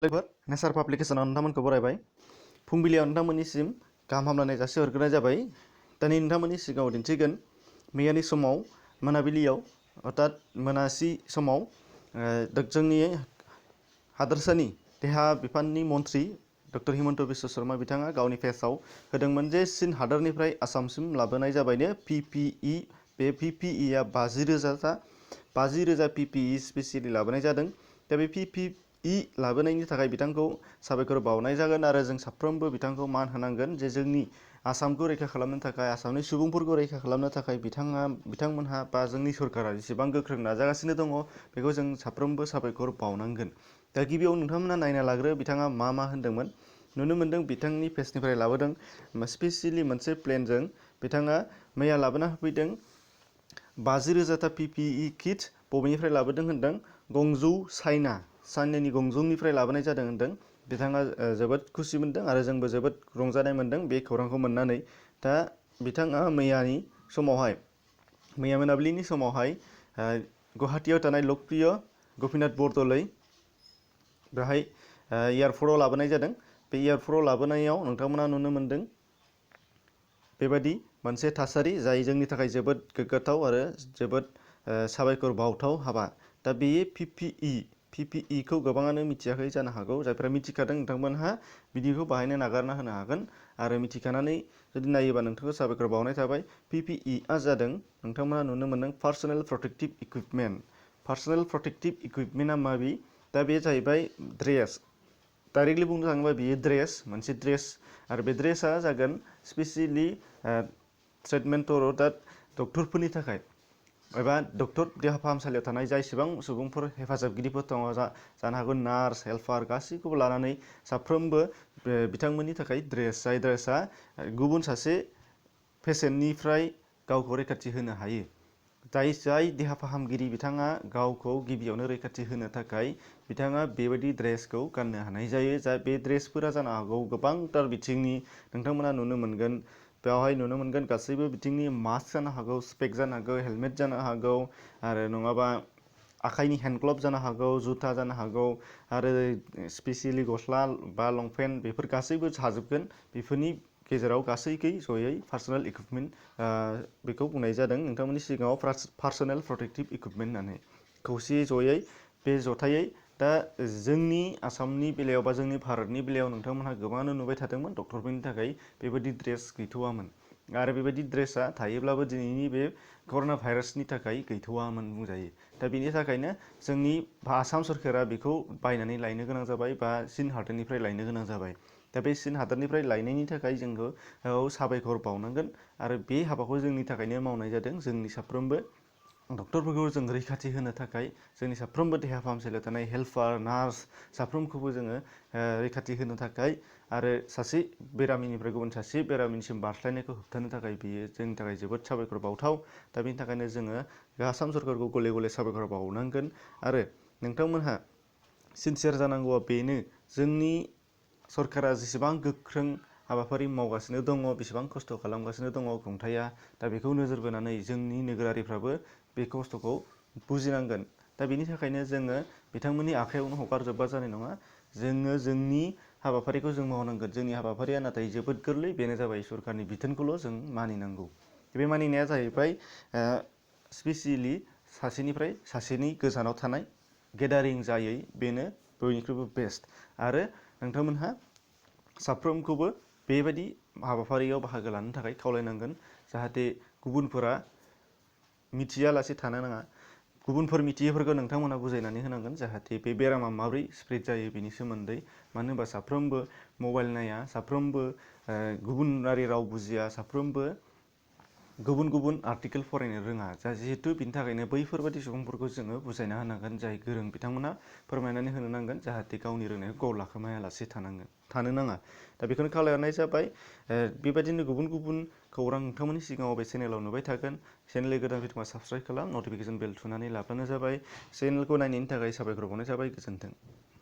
नेचार पाब्लिकेशनाव नोंथांमोनखौ बरायबाय फुंबिलियाव नोंथांमोननिसिम गाहाम हामलायनाय जासिहरग्रोनाय जाबाय। दिनै नोंथांमोननि सिगाङाव दिन्थिगोन मैयानि समाव मोनाबिलियाव अर्थात मोनासि समाव जोंनि हादोरसानि देहा बिफाननि मन्थ्रि डक्टर हिमन्त बिश्व शर्मा बिथाङा गावनि पेजआव होदोंमोन जे चीन हादोरनिफ्राय आसामसिम लाबोनाय जाबायनो PPE। बे PPEआ 50,000 PPE स्पेसियली लाबोनाय जादों। दा बे PPE लाबोनायनि थाखाय बिथांखौ साबायखर बावनाय जागोन आरो जों साफ्रोमबो बिथांखौ मान होनांगोन जे जोंनि आसामखौ रैखा खालामनो थाखाय आसामनि सुबुंफोरखौ रैखा खालामनो थाखाय बिथांमोनहा बा जोंनि सरकारा जेसेबां गोख्रों नाजागासिनो दङ बेखौ जों साफ्रोमबो साबायखर बावनांगोन। दा गिबियाव नोंथांमोना नायना लाग्रो बिथाङा मा होनदोंमोन। नुनो मोनदों बिथांनि पेजनिफ्राय लाबोदों स्पेसियली मोनसे प्लेनजों बिथाङा मैया लाबोना होफैदों 50,000 PPE किट। बबेनिफ्राय लाबोदों होनदों गंजौ चाइनानि गंजौनिफ्राय लाबोनाय जादों होनदों। बिथाङा जोबोद खुसि मोनदों आरो जोंबो जोबोद रंजानाय मोनदों बे खौरांखौ मोननानै। दा बिथाङा मैया मोनाबिलिनि समावहाय गुवाहाटीयाव थानाय लकप्रिय गपिनाथ बरदलै बेहाय एयारपर्टआव लाबोनाय जादों। बे एयारपर्टआव लाबोनायाव नोंथांमोना नुनो मोनदों बेबायदि मोनसे थासारि जाय जोंनि थाखाय जोबोद गोग्गाथाव आरो जोबोद साबायखर बावथाव हाबा। दा बेयो PPE खौ गोबाङानो मिथियाखै जानो हागौ। जायफ्रा मिथिखादों नोंथांमोनहा भिडिअखौ बाहायनो नागारना होनो हागोन आरो मिथिखानानै जुदि नायोबा नोंथांखौ साबायखर बावनाय थाबाय। PPEआ जादों नोंथांमोना नुनो मोनदों पार्सनेल प्रटेक्टिभ इकुइपमेन्ट। पार्सनेल प्रटेक्टिभ इकुइपमेन्टआ माबि? दा बे जाहैबाय ड्रेस। डाइरेक्टलि बुंनो थाङोबा बेयो मोनसे ड्रेस आरो बे ड्रेसआ जागोन स्पेसियली ट्रिटमेन्ट डक्टरफोरनि थाखाय एबा देहा फाहामसालियाव थानाय जायसेबां सुबुंफोर हेफाजाबगिरिफोर दङ जानो हागौ नार्स हेल्पार गासैखौबो लानानै साफ्रोमबो बिथांमोननि थाखाय जाय ड्रेसआ गुबुन सासे पेसेन्टनिफ्राय गावखौ रैखाथि होनो हायो। जाय देहा फाहामगिरि बिथाङा गावखौ गिबियावनो रैखाथि होनो थाखाय बिथाङा बेबायदि ड्रेसखौ गाननो हानाय जायो। बे ड्रेसफोरा जानो हागौ गोबांथार बिथिंनि नोंथांमोना नुनो मोनगोन। बेवहाय नुनो मोनगोन गासैबो बिथिंनि मास्क जानो हागौ, स्पेक जानो हागौ, हेलमेट जानो हागौ आरो नङाबा आखाइनि हेन्ड ग्लभ जानो हागौ, जुथा जानो हागौ आरो स्पेसियली गस्ला बा लंपेन्ट बेफोर गासैबो थाजोबगोन। बेफोरनि गेजेराव गासैखै जयै पार्सनेल इकुइपमेन्ट बेखौ बुंनाय जादों नोंथांमोननि सिगाङाव पार्सनेल प्रटेक्टिभ इकुइपमेन्ट होननानै खौसेयै जयै बे जथायै। दा जोंनि आसामनि बेलायाव बा जोंनि भारतनि बेलायाव नोंथांमोनहा गोबाङानो नुबाय थादोंमोन डक्टरफोरनि थाखाय बेबायदि ड्रेस गैथ'वामोन आरो बेबायदि ड्रेसा थायोब्लाबो दिनैनि बे कर'ना भाइरासनि थाखाय गैथ'वामोन बुंजायो। दा बेनि थाखायनो जोंनि आसाम सरकारा बेखौ बायनानै लायनो गोनां जाबाय बा चीन हादोरनिफ्राय लायनो गोनां जाबाय। दा बे चीन हादोरनिफ्राय लायनायनि थाखाय जोंखौ साबायखर बावनांगोन आरो बे हाबाखौ जोंनि थाखायनो मावनाय जादों। जोंनि साफ्रोमबो डक्टरफोरखौ जों रैखाथि होनो थाखाय जोंनि साफ्रोमबो देहा फाहामसालियाव थानाय हेल्पार नार्स साफ्रोमखौबो जोङो रैखाथि होनो थाखाय आरो सासे बेरामिनिफ्राय गुबुन सासे बेरामिनिसिम बारस्लायनायखौ होबथानो थाखाय बेयो जोंनि थाखाय जोबोद साबायखर बावथाव। दा बेनि थाखायनो जोङो आसाम सरकारखौ गले गले साबायखर बावनांगोन आरो नोंथांमोनहा सिनसियार जानांगौआ बेनो जोंनि सरकारा जेसेबां गोख्रों हाबाफारि मावगासिनो दङ बेसेबां खस्थ' खालामगासिनो दङ खुंथाया। दा बेखौ नोजोर बोनानै जोंनि नोगोरारिफ्राबो बे खस्थ'खौ बुजिनांगोन। दा बेनि थाखायनो जोङो बिथांमोननि आखायावनो हगारजोबबा जानाय नङा। जोङो जोंनि हाबाफारिखौ जों मावनांगोन। जोंनि हाबाफारिया नाथाय जोबोद गोरलै, बेनो जाबाय सरकारनि बिथोनखौल' जों मानिनांगौ। बे मानिनाया जाहैबाय स्पेसियली सासेनिफ्राय सासेनि गोजानाव थानाय गेदारिं जायै बेनो बयनिख्रुइबो बेस्ट। आरो नोंथांमोनहा साफ्रोमखौबो बेबायदि हाबाफारियाव बाहागो लानो थाखाय खावलायनांगोन जाहाथे गुबुनफोरा मिथियालासे थानो नाङा। गुबुनफोर मिथियैफोरखौ नोंथांमोना बुजायनानै होनांगोन जाहाथे बे बेरामा माबोरै स्प्रेड जायो बेनि सोमोन्दै। मानो होनबा साफ्रोमबो मबाइल नाया, साफ्रोमबो गुबुनारि राव बुजिया, साफ्रोमबो गुबुन गुबुन आर्टिकेल फरायनो रोङा। जिहेतु बिनि थाखायनो बैफोरबायदि सुबुंफोरखौ जोङो बुजायना होनांगोन। जाय गोरों बिथांमोना फोरमायनानै होनो नांगोन जाहाथे गावनि रोंनायखौ गाव लाखोमायालासे थानो नाङा। दा बेखौनो खावलायहरनाय जाबाय। बेबायदिनो गुबुन गुबुन खौरां नोंथांमोननि सिगाङाव बे चेनेलाव नुबाय थागोन। चेनेल गोदान फैदोंबा साबस्क्राइब खालाम, नटिफिकेसन बेल थुनानै लाब्लानो जाबाय। चेनेलखौ नायनायनि थाखाय साबायखर बावनाय जाबाय। गोजोन्थों।